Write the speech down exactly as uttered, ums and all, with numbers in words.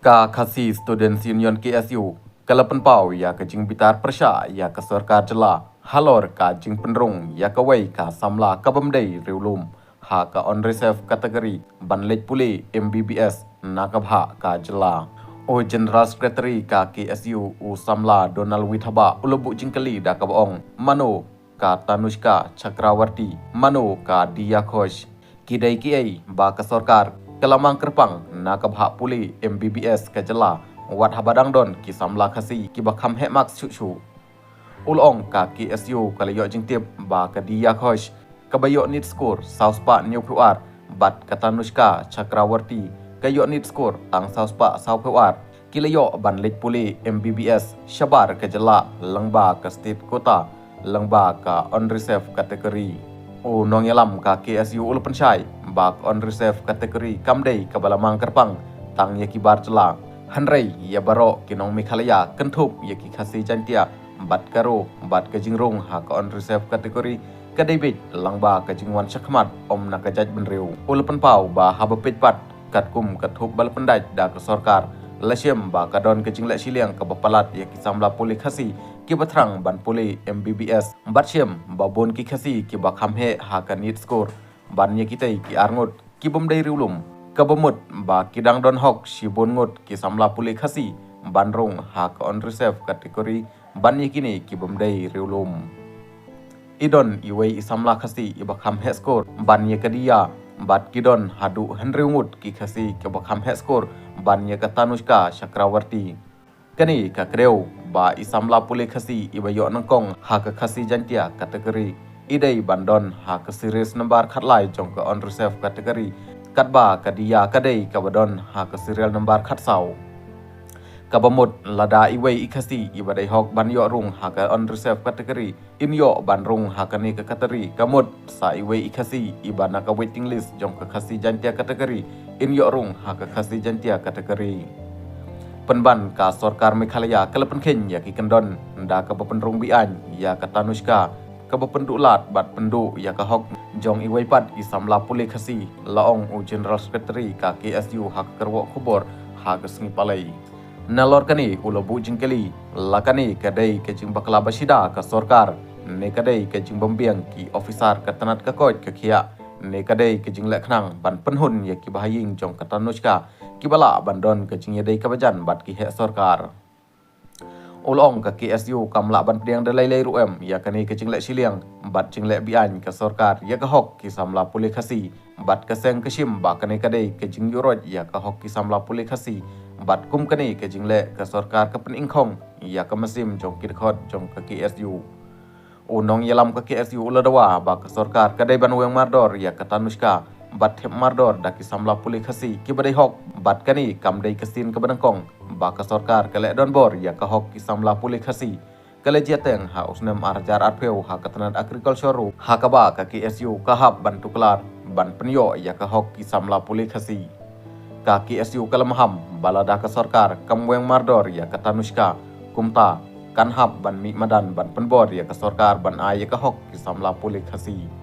Ka Khasi Students Union, K S U, ka la pynpaw ïa ka jingbitar pyrshah ïa ka sorkar jylla halor ka jingpynrung ïa kawei ka samla ka bym dei riewlum ha ka unreserved category ban leit pule M B B S na ka bhah ka jylla. U General Secretary ka K S U, u samla Donald Withaba, u la buh jingkylli da kaba ong, mano ka Tanushka Chakrawarty, mano ka Diya Ghosh? Ki dei kiei ba ka sorkar ka la mang kyrpang na ka bhah pule M B B S ka jylla, wat haba dang don ki samla Khasi kiba kham heh marks shuh shuh? U la ong, ka K S U ka la ïoh jingtip ba ka Diya Ghosh kaba ïoh NEET score saw spah hynñiew phew ar bad ka Tanushka Chakrawarty ka ïoh NEET score tang saw spah saw phew ar, ki la ïoh ban leit pule M B B S shabar ka jylla lyngba ka state quota, lyngba ka unreserved category. U nongïalam ka K S U u la pynshai ba ka unreserved category kam dei kaba la mang kyrpang tang ïa ki bar jylla, hynrei ïa baroh ki nong Meghalaya, kynthup ïa ki Khasi Jaintia bad Garo, bad ka jingrung ha ka unreserved category ka dei beit lyngba ka jingwan shakhmat, ym na ka jaitbynriew. U la pynpaw ba haba peit pat katkum ka thup ba la pyndait da ka sorkar, la shem ba ka don ka jingleh shiliang kaba palat ïa ki samla pule Khasi kiba thrang ban pule M B B S, bad shem ba bun ki Khasi kiba kham heh ha ka NEET score ban ïa kitei ki arngut ki bym dei riewlum, kaba mut ba ki dang don hok shibun ngut ki samla pule Khasi ban rung ha ka unreserved category ban ïa kine ki bym dei riewlum. I don iwei i samla Khasi iba kham heh score ban ïa ka Diya, bad ki don haduh hynriew ngut ki Khasi kiba kham heh score ban ïa ka Tanushka Chakrawarty. Kane ka kdew ba i samla pule Khasi iba ïoh nyngkong ha ka Khasi Jaintia category i dei ban don ha ka serial number khatlai jong ka unreserved category, katba ka Diya ka dei kaba don ha ka serial number khatsaw. Kaba mut, lada iwei i Khasi iba dei hok ban ïoh rung ha ka unreserved category in ïoh ban rung ha kane ka category, ka mut sa iwei i Khasi iba na ka waiting list jong ka Khasi Jaintia category in ïoh rung ha ka Khasi Jaintia category. Pynban, ka sorkar Meghalaya ka la pynkheiñ ïa ki kyndon da kaba pynrung beaiñ ïa ka Tanushka, kaba pynduh lad bad pynduh ïa ka hok jong iwei pat i samla pule Khasi, la ong u General Secretary ka K S U ha ka kyrwoh khubor ha ka sngi Palei. Nalor kane, u la buh jingkylli, la kane ka dei ka jingbakla ba shida ka sorkar, ne ka dei ka jingbymbiang ki officer ka tnat ka koit ka khiah, ne ka dei ka jingleh khnang ban pynhun ïa kiba ha ïing jong ka Tanushka kiba lah ban don ka jingïadei kaba jan bad ki heh sorkar? U la ong, ka K S U kam lah ban pdiang da lei lei ruh em ïa kane ka jingleh shiliang bad jingleh beaiñ ka sorkar ïa ka hok ki samla pule Khasi, bad ka seng ka shim ba kane ka dei ka jingïuhroit ïa ka hok ki samla pule Khasi, bad kum kane ka jingleh, ka sorkar ka pynïngkhong ïa ka mynsiem jong ki dkhot jong ka K S U. U nongïalam ka K S U u la dawa ba ka sorkar ka dei ban weng mardor ïa ka Tanushka bad thep mardor da ki samla pule Khasi kiba dei hok, bad kane kam dei ka sien kaba nyngkong ba ka sorkar ka leh donbor ïa ka hok ki samla pule Khasi. Ka la jia teng ha u snem ar hajar arphew ha ka tnat agriculture ruh, ha kaba ka K S U ka hap ban tuklar ban pynïoh ïa ka hok ki samla pule Khasi. Ka K S U ka la maham ba lada ka sorkar kam weng mardor ïa ka Tanushka, kumta kan hap ban mih madan ban pynbor ïa ka sorkar ban ai ïa ka hok ki samla pule Khasi.